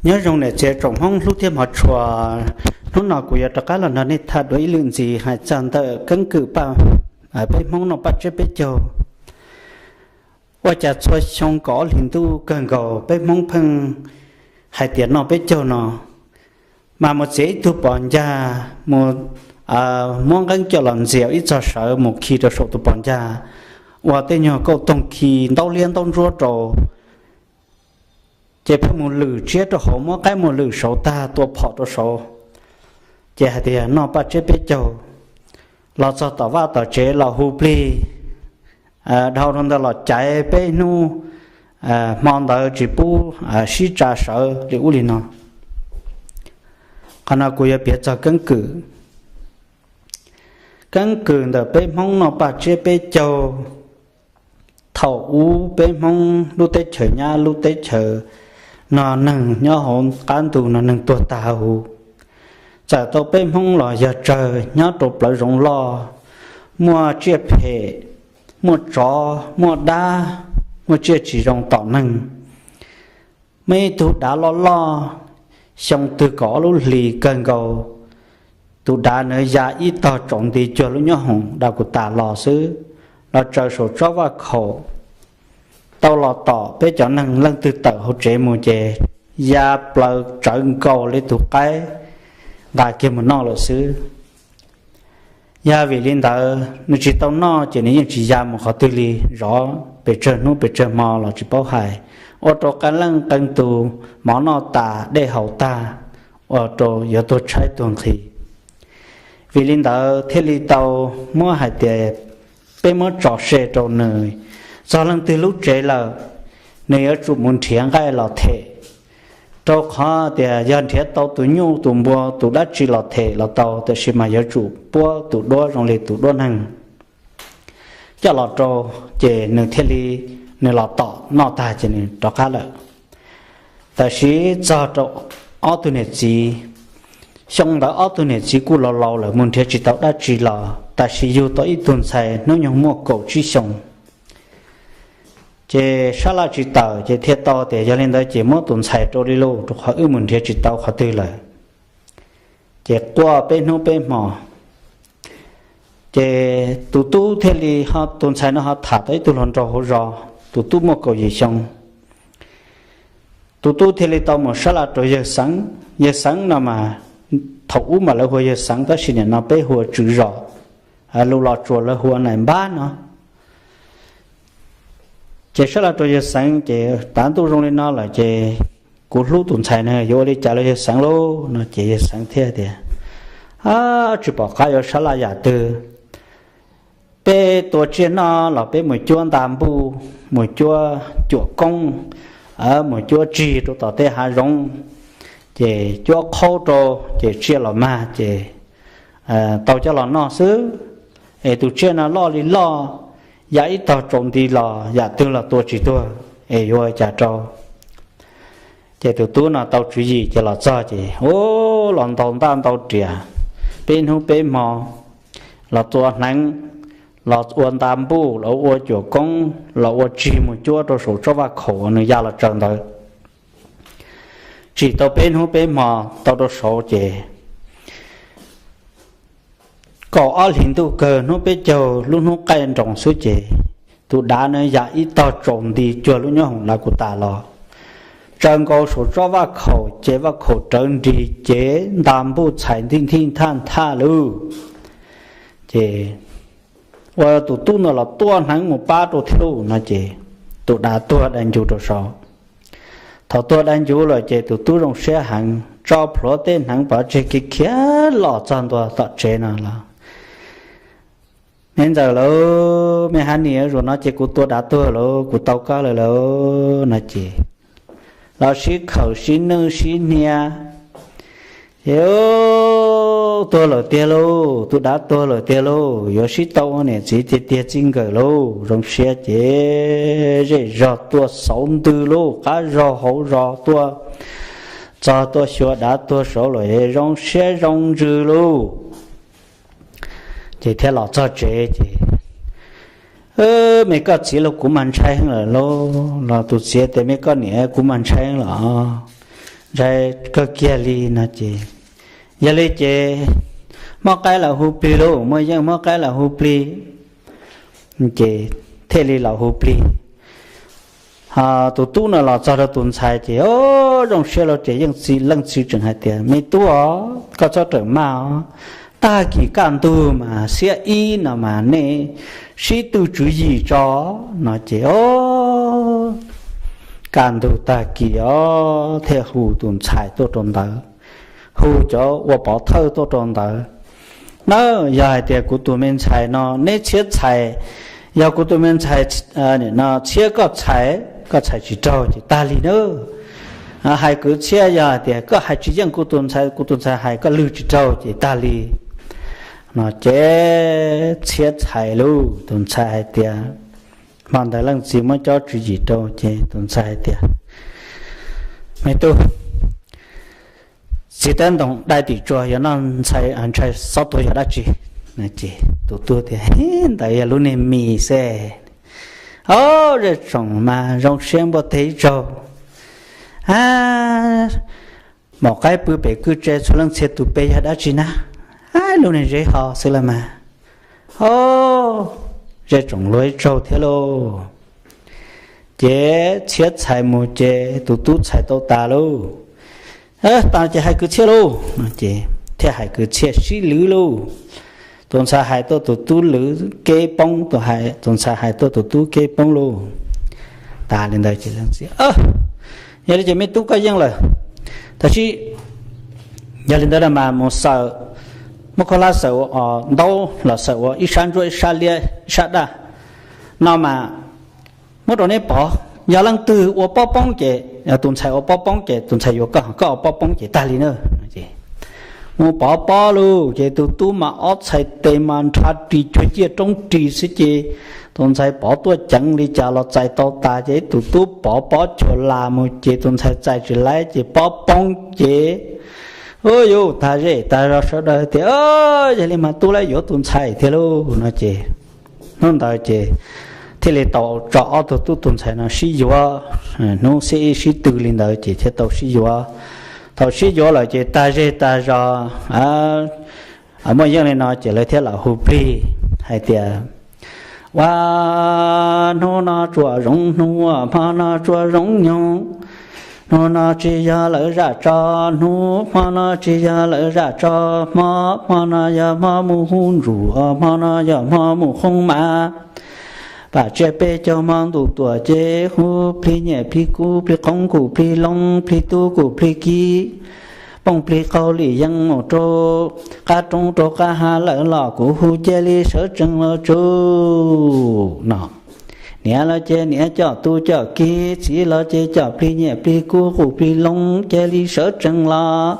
Nyob zoo niam txiv tsoom Hmoob hlub thiab hmov tshua, hnub no kuv yuav rov qab los nrog nej tham dua ib lwm ntxiv hais txog ntawm keeb kwm peb Hmoob noj paj tsiab peb caug. Ua cas txhua xyoo kaum ob hlis ntuj kawg nkaus peb Hmoob pheej hais tias noj peb caug no, mas mus txiav ib tug pos ncag mus muab nqeeb coj los ntxias ib txog sawv mus khi rau saum tus pos ncag, ua tej nyuag kauj toog khi ntaub liab ntaub ntsuab rau, ces pheej mus lwm tsiab rau hauv, muab qaib mus lwm saud tag tua phom rau saud, ces hais tias noj paj tsiab peb caug. Los txog tom vaj tom tsev los hu plig, dhau rau ntawd los caiv peb hnub, hmo ntawd tsis pub sib tsa sawv li ub li no. Qhov no kuv yuav piav txog keeb kwm, keeb kwm ntawm peb Hmoob noj paj tsiab peb caug. Thaum ub peb Hmoob lub teb chaws nyab lub teb chaws no neeg nyob hauv qab ntuj no neeg tuag tag huv. Txawm tau peb Hmoob los yog tsawg nyob rau plawv zoov loj, muaj tsiaj phem, muaj tsov, muaj dab, muaj tsiaj tsis zoo tom neeg. Muaj ib tug dav loj loj, xyoo twg kaum ob lub hlis kawg nkaus, tus dav ntawd ya ib tog tsaus nti cuag lub nyoob hoom da kuv tas los xwb, los tsaws saum tsob vaj khaum, tau los tom peb cov neeg leej twg tawm hauv tsev mus ces ya plaws tsawv nkaus li tus qaib nqa kiag mus noj lawm xwb. Yog vim li ntawd nws tsis tau noj ces nws yeej tsis ya mus qhov twg li, zov pes tsawg hnub pes tsawg hmo los tsis paub hais, ua rau qee leej qee tus mov noj tas dej haus tag, ua rau yuav tuag tshaib tuag nqhis. Vim li ntawd thiaj li tau muab hais tias peb muab tso se rau nws, txog leej twg lub tsev lawm, nws yuav tsum mus nrhiav nqaij los them, rau qhov tias yog nrhiav tau tus nyuj tus npua tus dab tsi los them los tau, tab sis mas yuav tsum puab tus duab zoo li tus duab neeg coj los rau, ces nws thiaj li, nws los tom noj tag ces nws rov qab lawm. Tab sis txog rau ob tug niam txiv, xyoo ntawd ob tug niam txiv kuj laus laus lawm mus nrhiav tsis tau dab tsi los, tab sis yug tau ib tug ntxhais hnub nyoog muaj kaum tsib xyoo. Ces sab laj tsis tawm ces thiaj tau tias yog li ntawd ces muab tus ntxhais rau li lauj, rau qhov wb mus nrhiav tsis tau qhov twg lawm. Ces quaj peb hnub peb hmo, ces tus tub thiaj li, tus ntxhais no ho tham tau ib tug hluas nraug hauv zos, tus tub muaj kaum yim xyoo. Tus tub thiaj li tau mus sab laj rau yawg Xeev. Yawg Xeev no mas thaum ub mas lawv hu ua yawg Xeev tab sis nim no peb hu ua tswv zos, lus Los Tsuas lawv hu ua nais npab no. Ces sab laj rau yawg Xeev ces tav ntuj zoo li no lawm ces kuv hlub tus ntxhais no yuav ua li cas los yawg Xeev lauj no ces yawg Xeev thiaj tias, tsis pom qab yuav sab laj yam twg. Peb tua tsiaj noj los peb mus cuab nta npuj, mus cuab cuam koob, mus cuab tsig rau tom tej hav zoov, ces cuab qhaub rau ces tsiaj los mag ces tau coj los noj xwb. Es tus tsiaj no loj li loj, ya ib tog tsaus nti los yam twg los tua tsis tuag, es yuav ua cas rau. Ces tus tub no tau tswv yim ces los txog ces, u, los ntaus ntaj ntaus riam, peb hnub peb hmo, los tua hneev, los ua nta npuj, los ua cuam koob, los ua tsig mus cuab rau saum tsob vaj khaum uas nws ya los tsaws ntawd. Tsim tau peb hnub peb hmo tau rau saud ces kaum ob hlis ntuj kawg hnub peb caug lub hnub qaij nroos xwb ces tus dav na ya ib tog tsaus nti cuag lub nyoob hoom la kuv tas los, tsaws nkaus saum tsob vaj khaum ces vaj khaum rawv nrig ces nta npuj txhais ntij ntij nthaj nthaj lauj. Ces ua tus tub ntawd los tua hneev mus pab rau thiab lauj no ces tus dav tuag dai ncuv rau saud. Thaum tuag dai ncuv lawm ces tus tub zoo siab heev, tso plhuav tej hneev pov tseg kiag khiav los txog ntua tom tsev no los, me ntxawm lauj, me hab nis, zaum no ces kuv tua dav tuag lauj, kuv tau koj lawm lauj no ces los sib khawm sib nwj sib hnia. Ces tuag lawm tiag lauj, tus dav tuag lawm tiag lauj, yuav sib tau ua niam txiv tiag tiag txij nkawm lauj. Zoo siab ces zej zog tuaj xauv ntws lauj, qab zog hauv zog tuaj, txog tuaj xyuas dav tuag saud lawm zoo siab zoo ntsws lauj. Ces thiaj los txog tsev ces, me koj txiv lauj, kuv mas ntshai heev lawm lauj. Los tus txiv tias, me koj niam, kuv mas ntshai heev lawm. ntshai kawg kiag li no ces, yog li ces muab qaib los hu plig lauj, muaj yeej muab qaib los hu plig. Ces thiaj li los hu plig. Tus tub no los txog rau tus ntxhais ces, o, zoo siab lawm ces yeej txiv leej txiv tseem hais tias, me tub os, koj txhob rawm maj os, tag kis kaj ntug mas xiab ib no mas nej sib tw tswv yim tso no ces, o, kaj ntug tag kis os thiaj hu tus ntxhais tuaj rau ntawd, hu cov ua pov thawj tuaj rau ntawd. Na, yog hais tias kuv tus me ntxhais no neb txhiab txhais, yog kuv tus me ntxhais no txhiab koj txhais, koj txhais tsis raug ces tag li na. Hais kwv txhiab, yog hais tias koj hais tsis yeej kuv tus ntxhais, kuv tus ntxhais hais koj lwg tsis raug ces tag li no ces txhiab txhais lauj. Tus ntxhais hais tias, hmo ntawd leej txiv muab cob tswv yim rau ces tus ntxhais hais tias, me tub, txiv tab ntoos dai tim tsuas yog noj ntxhais, ntshai xob tuag yog dab tsi? Ces tus tub tias, ntawd yog lub niag mis xwb. O, zej tsoom mas zoo siab npuaj teg ib zaug. A, maum qaib pw pem kwj tse txhua leej txhia tus pe yog dab tsi na? A, lub niag zeb ho xwb los mas. O, zej tsoom luag ib zaug thiab lauj. Ces txhiab txhais mus ces tus tub txhais tau tas lauj. Tas ces hais kwv txhiaj lauj no ces thiaj hais kwv txhiaj sib lwv lauj. Tus ntxhais hais tuaj tus tub lwv keb poob, tus ntxhais hais tuaj tus tub keb poob lauj. Tas li ntawd ces, yog li ces me tub koj yeej lawm, tab sis yog li ntawd mas mus xawm, muab khaub hlab xawm ua ntaub los xawm ua ib sab ntsuab ib sab liab ib sab daj no mas muab rau neb pov. Yog leej twg ua pob poob ces, tus ntxhais ua pob poob ces tus ntxhais yuav koj, koj ua pob poob ces tag li na. Mus pov pob lauj ces tus tub mas ob txhais tes mas nrhav ris cuag ciaj roob ris xwb ces tus ntxhais pov tuaj ceev li cas los txais tau tas ces tus tub pov pob cuag las mus ces tus ntxhais txais tsis laib ces pob poob ces, u, yuav tag zej tag zos sawv daws tias, yog li mas tub lawv yuav tus ntxhais thiab lauj no ces hnub ntawd ces thiaj li tau tso ob tug tub tus ntxhais no sib yuav. Hnub xiab ib sib tw li ntawd ces thiaj tau sib yuav. Thaum sib yuav lawm ces tag zej tag zos muaj yeej li no ces lawv thiaj los hu plig hais tias, ua, hnub no tsuas zoo hnub, hmo no tsuas zoo nyoog. Hnub no tsis yog lawv zaj tso hnub, hmo no tsis yog lawv zaj tso hmo, hmo no yog hmo mus hu ntsuag, hmo no yog hmo mus hoob mas. Pam tsiaj peb caug hmo ntuj tuam ces hu plig nyiaj plig kub plig qoob kuj plig loo plig tub kuj plig kiv, poob plig qaug li yeej mus rau qab roob rau qab hav lawm los kuv hu cia li sawv tsees los tsuj no. Niam los ces niam coj tub coj kiv, txiv los ces coj plig nyiaj plig kub kuj plig loo cia li sawv tsees los.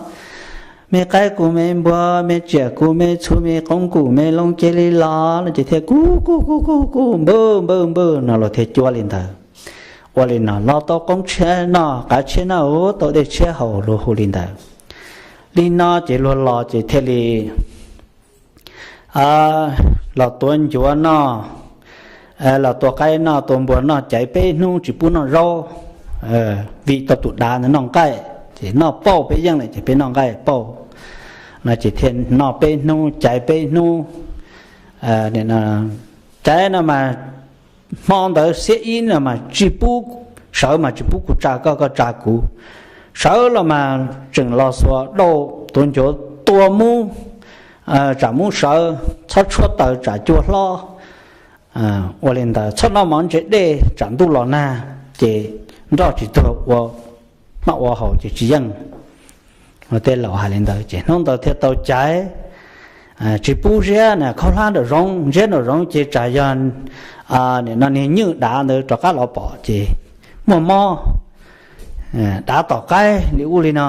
Me qaib kuj me npua, me tsiaj kuj me txhu, me qoob kuj me loo cia li los no ces thiaj kuj kuj kuj kuj kuj npawj npawj npawj no los thiaj cuab li ntawd. Ua li no los tau qoob tshiab noj qav tshiab noj, tau dej tshiab haus luag hu li ntawd. Li no ces luag los ces thiaj li los tua ncuav noj, los tua qaib noj, tua npua noj, caiv peb hnub tsis pub noj zaub, vim tau tus dav ntawd noj nqaij, ces noj pauj peb yeej lawm ces peb noj nqaij pauj no ces thiaj noj peb hnub caiv peb hnub. Caiv no mas hmo ntawd xiab ib no mas tsis pub, sawv mas tsis pub kuv tsa koj koj tsa kuv. Sawv los mas tseem los xuas dauj tuav ncuav tua mub, tsam mub sawv, txhob tshuab taws tsam cua hlob. Ua li ntawd txhob noj mov ntse dej tsam ntuj los nag ces nroj tsis tuag, ua noj ua haus ces tsis yeej. Tej laus hais li ntawd ces hnub ntawd thiaj tau caiv, tsis pub ziab khaub hlab nraum zoov, ziab nraum zoov ces tsam yog nim no niag nywj dav ntawd rov qab los pom ces muaj mob, dav tom qaib li ub li no,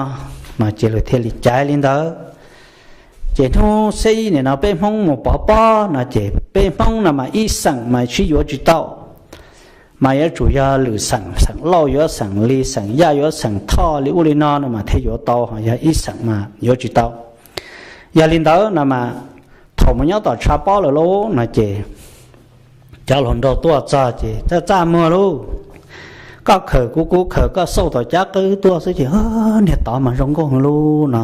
no ces luag thiaj li caiv li ntawd. Ces hnub xiab ib nim no peb Hmoob mus pov pob no ces peb Hmoob no mas ib xeem mas sib yuav tsis tau, mas yuav tsum yog lwm xeem, xeem Lauj yuav xeem Lis, xeem Yaj yuav xeem Thoj li ub li no no mas thiaj yuav tau, ho yog ib xeem mas yuav tsis tau. Yog li ntawd no mas thaum mus nyob tom tshav pob lawm lauj no ces cov hluas nraug tuaj txog ces txaj txaj muag lauj, Koj khawm kuv, kuv khawm koj, xauj tom caj qwb tuaj xwb ces niag tod mas zoo nkauj heev lauj no.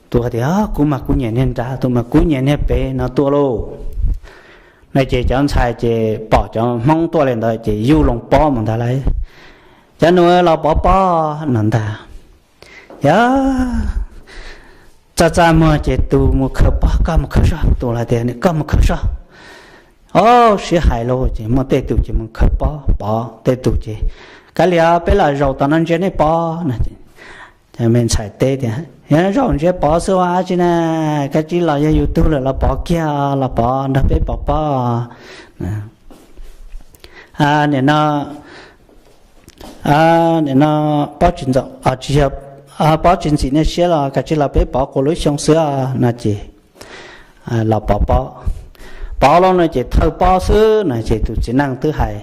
Tus hais tias, kuv mas kuv nyiam niag nrad, tus mas kuv nyiam niag pem no tuaj lauj. No ces cov ntxhais ces pom cov Hmoob tuaj li ntawd ces yuj loo pob mus ntag lauj. Cov nus los pov pob no ntag. Yog txaj txaj muag ces tus mus khaws pob, koj mus khaws soj, tus los tias koj mus khaws soj. Ob, sib hais lauj ces muaj tej tus ces mus khaws pob pov, tej tus ces, kav liam peb los zaum tom no ntsia nej pov no. Me ntxhais teb tias, zaum ntsia pov xwb ua dab tsi na, kav tsij los, yog yus tug lawm los pov kiag, los pov nrog peb pov pob. Nim no, nim no pob tsis ntxo, tsis yog, pob tsis ntxim nej siab los kav tsij los peb pov quas lub xyoo xwb no ces los pov pob. Pov los no ces thawj pob xwb no ces tus txiv neej twb hais,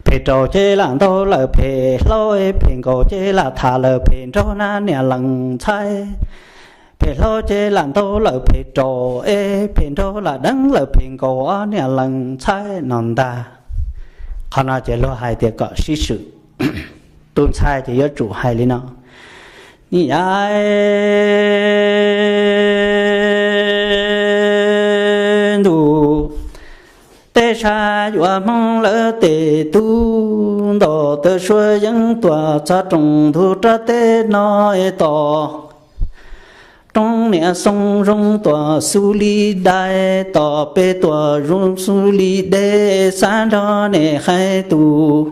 phem raus ces lam ntaug lawm phem hlau, phem nkaus ces lam tham lawm phem nraug na niam lees ntxhais. Phem hlau ces lam ntaug lawm phem raus, es phem nraug lam deev lawm phem nkaus niam lees ntxhais no ntag. Qhov no ces luag hais tias kom sib swm. Tus ntxhais ces yuav tsum hais li no, nim yav ntuj tej sab yuav Hmoob lawv tes tub, ntaus taw suab yeeb tuam txog rooj ntug rab teb no es tos roob niam xoo zoo tuam xu li dais, tos peb tuam zoo xu li dej, xav nrog nej hais tus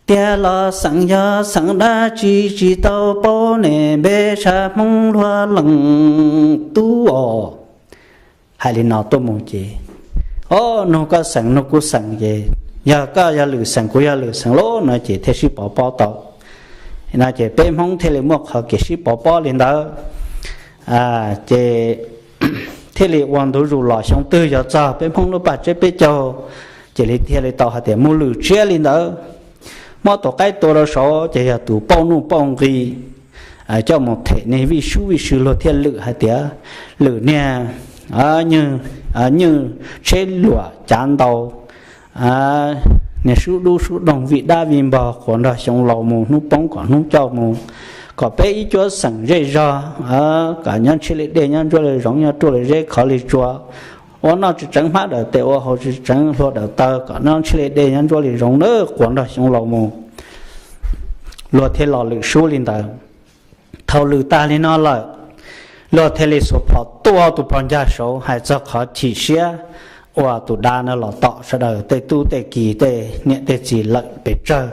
tiag los xeem yog xeem dab tsi tsis tau paub, nej npe sab Hmoob luag leej tub os. Hais li no tuaj mus ces, o, nug koj xeem nug kuv xeem ces, yog koj yog lwm xeem kuv yog lwm xeem lauj no ces thiaj sib pov pob tau. No ces peb Hmoob thiaj li muaj qhov kev sib pov pob li ntawd. Ces thiaj li ua ntu zus los xyoo twg yog txog peb Hmoob lub paj tseb peb caug, ces li thiaj li tau hais tias mus lwm tsiab li ntawd. Muab tus qaib tua rau saud ces yog tus pauj nuj pauj nqi coj mus them niag vij sub vij sw, luag thiaj lwm hais tias lwm niag nywj tsheb luam cav ntau, niag sub dub sub doog vij dab vij npog quas nrog xyoo laus mus, hnub poob kom hnub coj mus, kom peb ib cuab xeem zej zog, kom nyob ntshiab li dej, nyob ntsuab li zoov, nyob ruaj li zeb, khov li tsua, ua noj tsis tseev hmab dawm tes, ua haus tsis tseev hlua dawm taw, kom nyob ntshiab li dej, nyob ntsuab li zoov na quas nrog xyoo laus mus. Luag thiaj los lwm sub li ntawd. Thaum lwm tag li no lawm, luag thiaj li xuas phom tua tus pog ncag saud hais txog qhov chim siab uas tus dab no los tom sawv daws tej tub tej ki tej niam tej txiv lawm pes tsawg.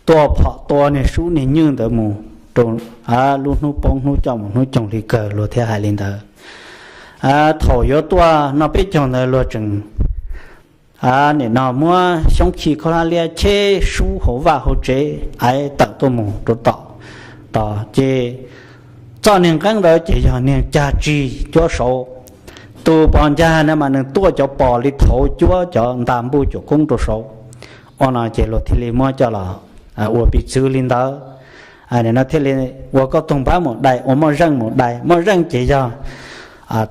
Tua phom tua niag sub niag nywj ntawd mus rau lub hnub poob hnub coj mus hnub coog li kawg, luag thiaj hais li ntawd. Thaum yuav tuaj noj peb caug ntawd luag tseem nim no muab xyoob khi khaub hlab liab cheb sub hauv vaj hauv tsev, aiv tawm tuaj mus rau tom tod ces txoj niag nqeeb ntawd ces yog niag cag tsi cuab saud. Tus pog ncag na mas nws tuaj cov pos li thaud cuab cov nta npuj cuam koob rau saud. Ua no ces luag thiaj li muab coj los ua piv txwv li ntawd. Nim no thiaj li ua kauj toog npab mus dai, ua moj zeej mus dai. Moj zeej ces yog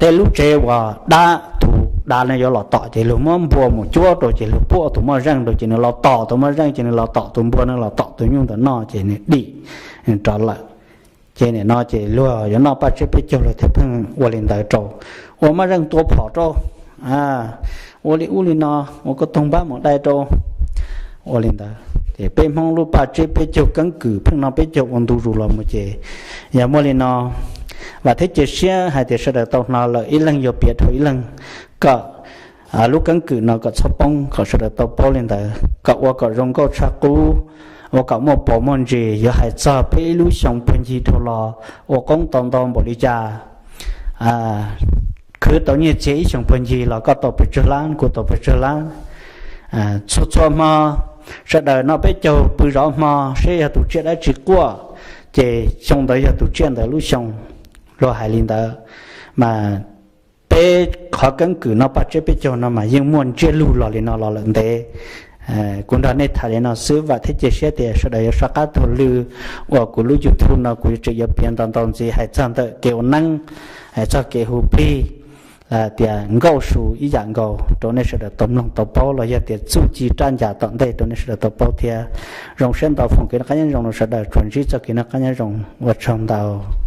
tej lub tsev uas dab, tus dab no yuav los tom ces luag muab npua mus cuab rau ces luag puab tus moj zeej rau ces nws los tom tus moj zeej, ces nws los tom tus npua, nws los tom tus nyuj ntawd noj ces nws dim rov lawm. Ces nim no ces luag yuav noj paj tseb peb caug luag thiaj pheej ua li ntawd rau, ua moj zeej tua phom rau, ua li ub li no, ua kauj toog npab mus dai rau. Ua li ntawd ces peb Hmoob lub paj tseb peb caug keeb kwm pheej no peb caug ua ntu zus los mus ces yog muaj li no. Vam thiab cia siab hais tias sawv daws tau hnov lawm ib leeg yuav piav dhau ib leeg, kom lub keeb kwm no kom txhob poob, kom sawv daws tau paub li ntawd, kom ua kom zoo nkauj tshaj qub, ua kom muaj paus muaj ntsis, yuav hais txog peb ib lub xyoo puag ncig dhau los ua qoob tau ntau npaum li cas. Khwv tau nyiaj txiag ib xyoos puag ncig los koj tau pes tsawg lab, kuv tau pes tsawg lab. Txhua txhua hmo sawv daws noj peb caug pw zov hmo seb yog tus tsiaj dab tsi quaj, ces xyoo ntawd yog tus tsiaj ntawd lub xyoo. Luag hais li ntawd, mas peb qhov keeb kwm noj paj tseb peb caug no mas yeej muaj ntsiab lug los li no los lawm ntev. Kuv nrog nej tham li no xwb, vam thiab cia siab tias sawv daws yuav soj qab taug lw uas kuv lub YouTube no kuv yuav tseem yuav piav ntau ntau ntxiv hais txog ntawm kev ua neeb, hais txog kev hu plig, tias nkauj su ib yam nkaus rau nej sawv daws tau mloog tau paub los yog tias txuj ci raj ncas tom ntej rau nej sawv daws tau paub thiab. Zoo siab ntau foom kev noj qab nyob zoo rau sawv daws, tsuas ntsib txoj kev noj qab nyob zoo, ua tsaug ntau.